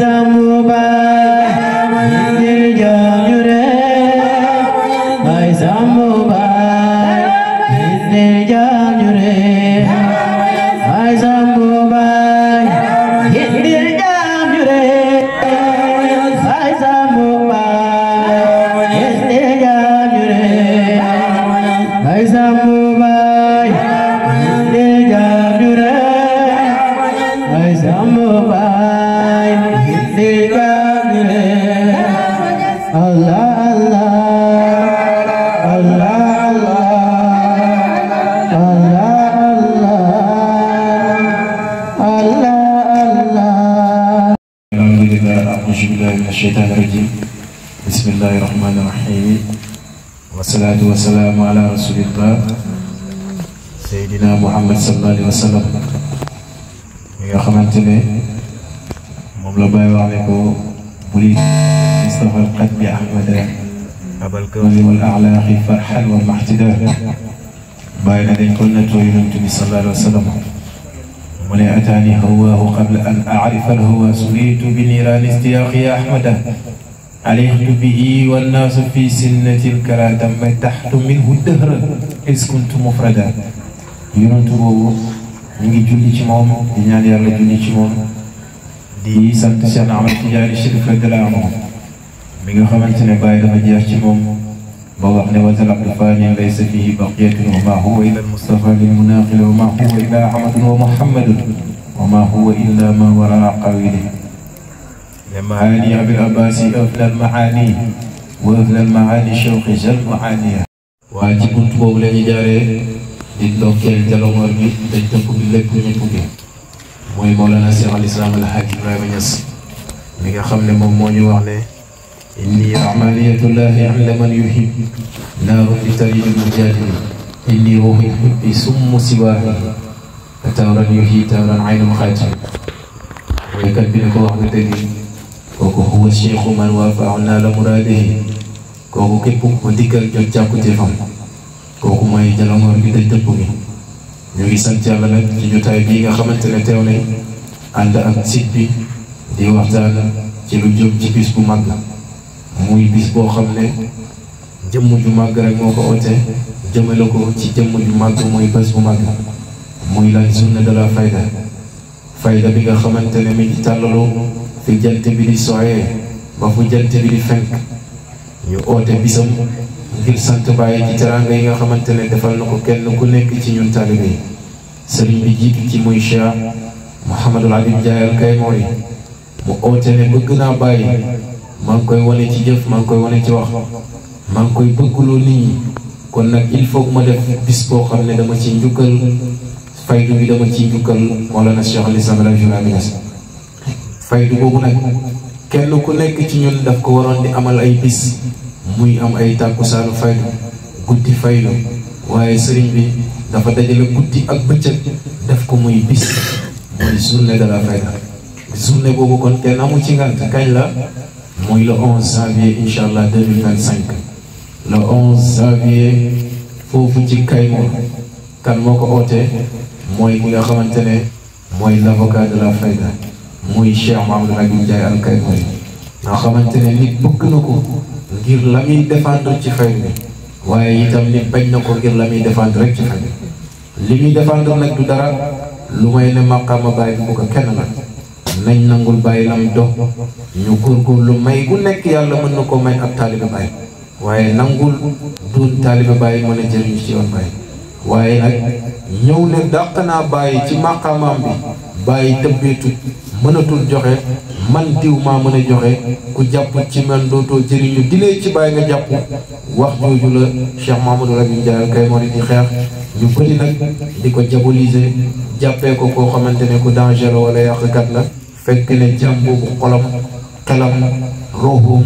Sampai الشيطان الرجيم بسم الله الرحمن الرحيم والصلاة والسلام على رسول الله سيدنا محمد صلى الله عليه وسلم يا خمنتني مملا باي وعليكو مريد مصطفى القلب أحمد أبا الكون والأعلاق فرحا والمحتدى باي لدي قلنا توينتني صلى الله عليه وسلم ولا أتاني هواه قبل أن أعرف الهوى سريت بنيران استياق يا أحمد عليت به والناس في سنة الكرى تحت منه الدهر إذ كنت مفردا ينتبه نجي جولي تمام دينار يلا جولي تمام دي سنت سنة عمل تجاري شرف الدلام من خمسة بايد مجيء تمام بوقنا وزل عبدالفاني ليس فيه بقية وما هو إلا المصطفى للمناقل وما هو إلا أحمد ومحمد وما هو إلا ما وراء قويله لمعاني أبي العباس أفنى المعاني وأفنى المعاني شوق جل معانية واجب تبو لني جاري للدوكيل جلومر بي دجتكو بالله كوني توبي موي مولانا شيخ الإسلام الحاج إبراهيم نياس ميغا خامني موم مو ñu wax ne إني رحمانية الله عند من يحب نار لتريد المجادل إني روح الحب سم سواه فتورا يحيي تورا عين مخاتم ويكاد بنكو وحدتني كوكو هو الشيخ من وافع نال مراده كوكو كيبو وديكال جوجاكو تيفام كوكو ماي جالامور بي داج دبوغي ñugi sant yalla nak ci jotaay bi nga xamantene teew nañ and ak site bi di waxtaan ci lu jëm ci bis bu mag muy bis boo xam ne jëmm ju màgg rek moo ko oote jëmale ko ci jëmm ju màgg muy bés bu màgg muy lan journée de la fayda bi nga xamante ne mi ngi tàllaloo fi jant bi di sooyee ba fu jant bi di fenk ñu oote bisam ngir sant bàyyi ci teranga yi nga xamante ne defal na ko kenn ku nekk ci ñun taalibe yi sëriñ bi jiitu ci muy Cheikh Mouhamadul Habib Ndiaye al Kaymoori mu oote ne bëgg naa bàyyi maa ngi koy wane ci jëf maa ngi koy wane ci wax maa ngi koy bëggloo nit ñi kon nag il faut que ma def bis boo xam ne dama ci njukkal faydu bi dama ci njukkal Mawlana Cheikh al-Islam Ibrahima Niass faydu boobu nag kenn ku nekk ci ñun daf ko waroon di amal ay bis muy am ay tàkkusaanu faydu guddi faydu waaye sëriñ bi dafa dajale guddi ak bëccëg def ko muy bis muy journée de la fayda journée boobu kon kenn amu ci ngant kañ la mooy le 11 janvier inchallah 2025 le 11 janvier foofu ci Kaymoor kan moo ko ootee mooy ki nga xamante ne mooy l'avocat de la fayda muy Cheikh Mouhamadou Habib Ndiaye al Kaymoori nga xamante ne nit bëgg na ko ngir la muy défendre ci fayda bi waaye itam nit bañ na ko ngir la muy défendre rek ci fayda li muy défendre nag du dara lu may ne maqaama bàyyi bu ko kenn la nañ nangul bàyyi lam dox ñu góorgóorlu may gu nekk yàlla mën na ko may ab taalibe bàyyi waaye nangul duun taalibe bàyyi mën a jëriñ ci yoon bàyyi waaye nag ñëw ne dàq naa bàyyi ci maqaamaam bi bàyyi tëbbeetut mënatul joxe man diw maa mën a joxe ku jàpp ci man dootoo jëriñu dilee ci bàyyi nga jàpp wax jooju la Cheikh Mouhamadou Habib Ndiaye Kaymoori di xeex ñu bëri nag di ko diaboliser jàppee ko koo xamante ne ku danger wala yàqkat la fekk ne jàmm boobu xolam xelam roxoom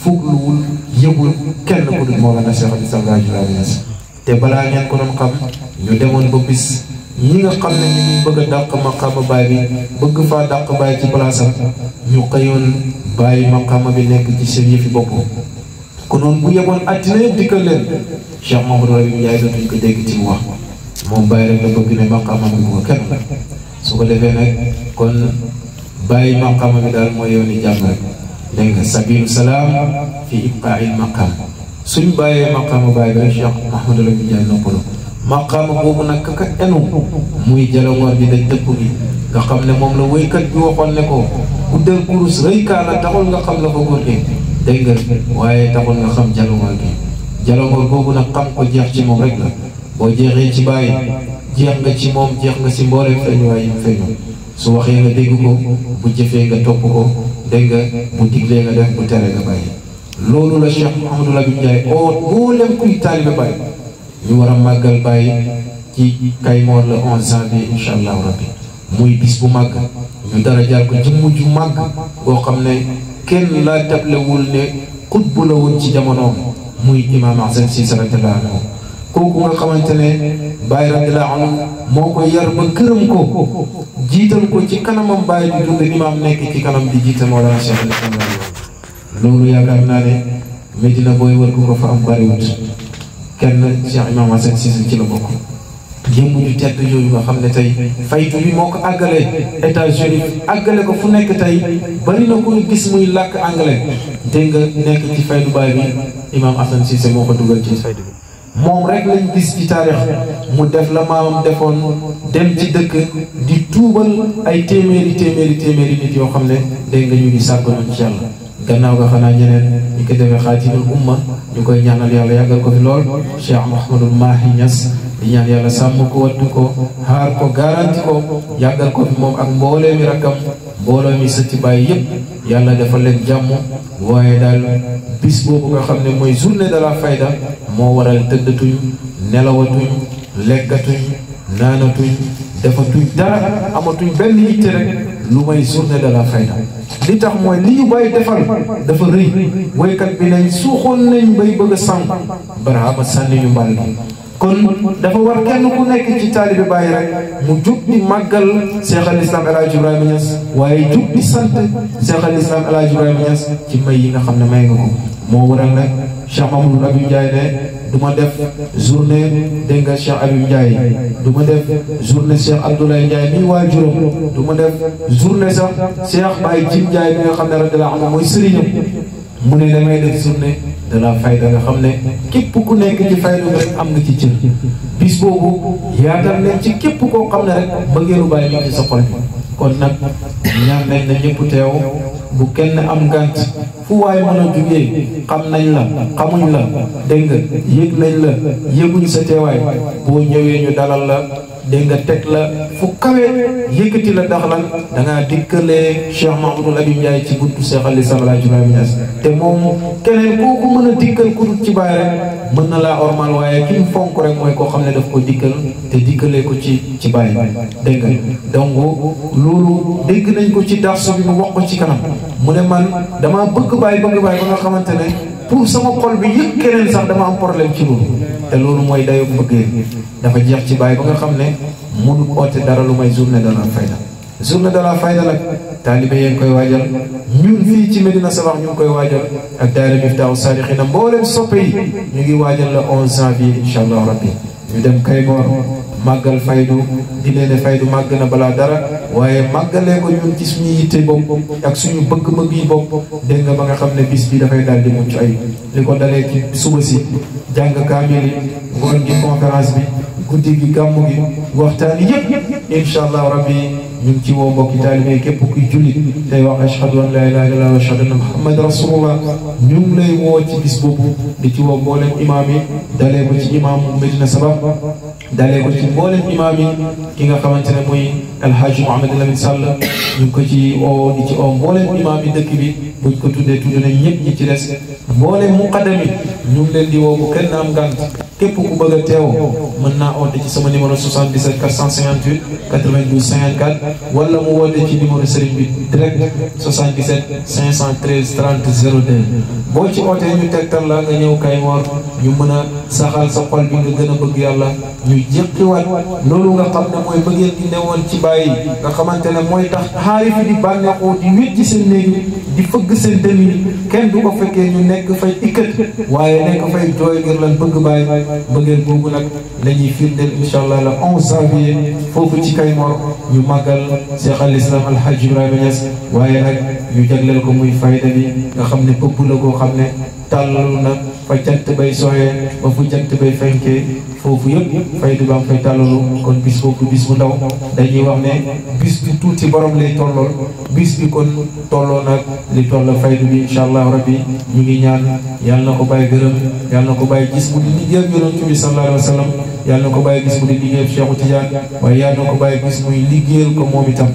fugluwul yëgul kenn ku dul Mawlana Cheikh al-Islam Ibrahima Niass te balaa ngeen ko doon xam ñu demoon ba bis ñi nga xam ne ñu ngi bëgg a dàq maqaama baay bi bëgg faa dàq baay ci palaasam ñu xëyoon bàyyi maqaama bi nekk ci seen yëfi bopp konoon bu yeboon àddina yëpp dikkal leen Cheikh Mouhamadou Habib Ndiaye dootuñ ko dégg ci mu wax moom bàyyi rek la bëgg ne maqaama bi bu ko kenn su ko defee nag kon bàyyi maqaama bi daal mooy yooni jàmm rek dégg nga sabilu salaam fi ibqaa'il maqaam suñ bàyyee maqaama bàyyi bi rek Cheikh Mouhamadou Habib Ndiaye noppalu maqaama boobu nag ka enu muy Jalongoor bi daj dëpp gi nga xam ne moom la wéykat bi waxoon ne ko guddal kurus rëy kaala taxul nga xam la fa góor gi dégg nga waaye taxul nga xam Jalongoor gi Jalongoor boobu nag xam ko jeex ci moom rek la boo jeexee ci bàyyi jeex nga ci moom jeex nga si mbooleem feeñu waaye mu feeñu su waxee nga dégg ko bu jëfee nga topp ko dégg nga bu diglee nga def bu tere nga bàyyi loolu la Cheikh Mouhamadou Lamine Ndiaye mboolem kuy taalibe Baye ñu war a màggal Baye ci Kaymoor le 11 janvier incha allahu rabbi muy bis bu màgg ñu dara jaar ko jëmm ju màgg boo xam ne kenn laa tablewul ne xutbu la woon ci jamonoom muy imaam Ahsan Cissé radiyallahu anhu kooku nga xamante ne Baye radiyallahu anhu moo ko yar ba gërëm ko jiital ko ci kanamam Baye di dund imaam nekk ci kanam di jiital Mawlana Cheikh loolu yaakaar naa ne Medina booy wër ko fa am bariwut kenn Cheikh Imam Ahsan Cissé ci la bokk jëmm ju tedd yooyu nga xam ne tey faytu bi moo ko àggale États-Unis àggale ko fu nekk tey bari na ko gis muy làkk anglais dégg nga nekk ci faydu Baye bi Imam Ahsan Cissé moo ko dugal ci faydu bi moom rek lañ gis ci taarix mu def la maamam defoon dem ci dëkk di tuubal ay téeméeri nit yoo xam ne dégg nga ñu ngi sàgganoon ci yàlla gannaaw ga xanaa ñeneen ñu ko defee xaatimul umma ñu koy ñaanal yàlla yàggal ko fi lool Cheikh Mouhamadul Mahi Niass di ñaan yàlla sàmm ko wattu ko xaar ko garanti ko yàggal ko fi moom ak mboolee mi rakkam mbooloo mi sëtti Baye yëpp yàlla defal leen jàmm waaye daal bis boobu nga xam ne mooy journée de la fayda moo waral tëddatuñ nelawatuñ lekkatuñ naanatuñ defatuñ dara amatuñ benn yitte rek lu may journée de la fayda li tax mooy li ñu Baye defal dafa rëy woykat bi nañ suuxoon nañ bay bëgg a sànq baraama sànni ñu mbal gi kon dafa war kenn ku nekk ci taalibe Baye rek mu jug di màggal Cheikh al Islam El Hadj Ibrahima Niass waaye jug di sant Cheikh al Islam El Hadj Ibrahima Niass ci may yi nga xam ne may nga ko moo waral nag Cheikh Mamadou Abib Ndiaye ne du ma def journée dégg nga Cheikh Abib Ndiaye du ma def journée Cheikh Abdoulaye Ndiaye mii waajuram du ma def journée sax Cheikh Baye Jim Ndiaye bi nga xam ne radiyallahu anhu mooy sëriñam mu ne damay def journée de la fayda nga xam ne képp ku nekk ci fayda rek am nga ci cër bis boobu yaatal leen ci képp koo xam ne rek bëggeelu Baye mi ci sa xol bi kon nag ñaan nañ na ñëpp teew bu kenn am ngànt fu waay mën a jugee xam nañ la xamuñ la dégg nga yëg nañ la yëguñ sa teewaay boo ñëwee ñu dalal la dégg nga teg la fu kawe yëkkati la ndax lan da ngaa dikkalee Cheikh Mahamadou Abib Ndiaye ci buntu Cheikh al Islam El Hadj Ibrahima Niass te moom keneen kooku mën a dikkal ku dul ci Baye rek mën na laa ormal waaye ki mu fonk rek mooy koo xam ne daf ko dikkal te dikkalee ko ci Baye dégg nga donc loolu dégg nañ ko ci darsu bi mu wax ko ci kanam mu ne man dama bëgg Baye ba nga xamante ne pour sama xol bi yëpp keneen sax dama am problème ci loolu te loolu mooy dayo bëggee dafa jeex ci Baye ba nga xam ne mënu oote dara lu may journée de la fayda journée de la fayda nag taalibe yéen koy waajal ñun fii ci Medina Sabakh ñu ngi koy waajal ak daayira Miftaahu Saalihiina mbooleem soppe yi ñu ngi waajal le 11 janvier incha allah rabbi ñu dem Kaymoor màggal faydu di leen faydu màgg na balaa dara waaye màggalee ko ñun ci suñu yitte bopp ak suñu bëgg-bëgg yi bopp dégg nga ba nga xam ne bis bi dafay daal di mucc ay li ko dalee ci suba si jàng kaamil yi ngoon gi conférence bi guddi gi gàmmu gi waxtaan yëpp incha allah rabbi ñu ngi ci woo mbokki taalibe képp kuy jullit tey wax ashhadu an la ilaha illallah wa ashhadu anna muhammad rasulullah ñu ngi lay woo ci bis boobu di ci woo mboolem imaam yi dalee ko ci imaam Medina Sabakh dalee ko ci mboolem imaam yi ki nga xamante ne muy El Hadj Mouhamed Lamine Sall ñu ngi ko ci oo di ci oo mboolem imaam yi dëkk bi buñ ko tuddee tudd nañ ñëpp ñi ci des mboolem muqaddam yi ñu ngi leen di woo bu kenn am ngànt képp ku bëgg a teew mën naa oote ci sama numéro 77 458 92 54 wala mu woote ci numéro sëriñ bi direct 77 513 30 02 boo ci ootee ñu tegtal la nga ñëw Kaymoor ñu mën a saxal sa xol bi nga gën a bëgg yàlla ñu jëkkiwaat loolu nga xam ne mooy bëggeel gi newoon ci Baye nga xamante ne mooy tax xaarifi di bànneexoo di wét ci seen néegi di fëgg seen dënn yi kenn du ko fekkee ñu nekk fay ikkat waaye nekk fay jooy ngir lan bëgg Baye bëggeel boobu nag la ñuy firndeel incha allah le 11 janvier foofu ci Kaymoor ñu màggal Cheikh al Islam El Hadj Ibrahima Niass waaye nag ñu jagleel ko muy fayda bi nga xam ne pëpp la koo xam ne tàllalu na fa jant bay sooyee ba fu jant bay fenkee foofu yëpp fayda ba am fay tàllalu kon bis boobu bis bu ndaw dañuy wax ne bis bi tuuti borom lay tollool bis bi kon tolloo nag li toll fayda bi incha allah rabbi ñu ngi ñaan yàlla na ko Baye gërëm yàlla na ko Baye gis mu di liggéeyal Yonent bi sallallahu alayhi wa sallam yàlla na ko Baye gis mu di liggéeyal Cheikh Tidiane waaye yàlla na ko Baye gis muy liggéeyal ko moom itam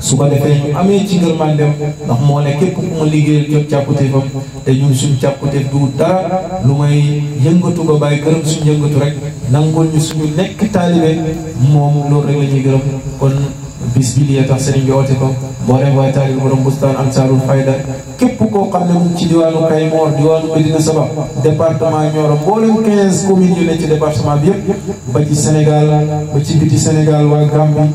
su ko defee ñu amee ci ngërmandem ndax moo ne képp ku ma liggéeyal jot càkkutéefam te ñun suñu càkkutéef du dara lu may yëngatu ba bàyyi gërëm suñu yëngatu rek nangul ñu suñu nekk taalibe moom loolu rek la ñuy gërëm kon bis bi lii tax sëriñ bi oote ko mboolem waaye taalibe borom bustaan Ansaarul Fayda képp koo xam ne mu ci diwaanu Kaymoor diwaanu Medina Sabakh département Nioro mboolem 15 communes yu ne ci département bi yëpp ba ci Sénégal ba ci biti Sénégal waa Gambie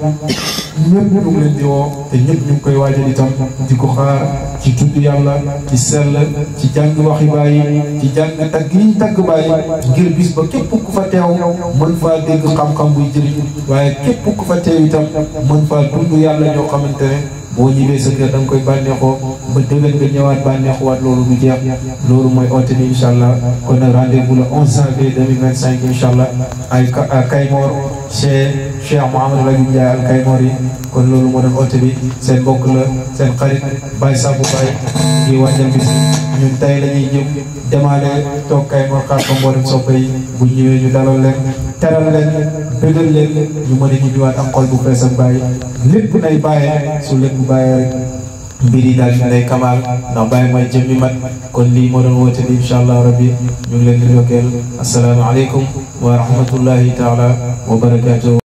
ñëpp ñu ngi leen di woo te ñëpp ñu ngi koy waajal itam di ko xaar ci tudd yàlla ci sell ci jàng waxi Baay ci jàng tagg yi ñu tagg Baay ngir bis ba képp ku fa teew mën faa dégg xam-xam buy jëriñ waaye képp ku fa teew itam mën faa dund yàlla ñoo xamante ne boo ñibbee sa kër da nga koy bànneexoo ba déwén nga ñëwaat bànneexuwaat loolu du jeex loolu mooy oote bi incha allah kon nag rendez-vous le 11 janvier 2025 incha allah ay Kaymoor chez Cheikh Mouhamadou Lamine Ndiaye al Kaymoor yi kon loolu moo doon oote bi seen mbokk la seen xarit Baye Samb Baye di waajal bis ñun tey la ñuy ñëw demaale toog Kaymoor xaar ko mboolem soppe yi bu ñëwee ñu dalal leen teral leen bëggal leen ñu mën a ñibbiwaat ak xol bu fees ak Baye lépp nay bàyyee su lépp bàyyee rek mbir yi daal di lay kamaal ndax Baye mooy jëm mi mat kon lii moo doon woote bi incha allah rabbi ñu ngi leen di dokkeel asalaamaaleykum wa rahmatullahi taala wa barakaatuh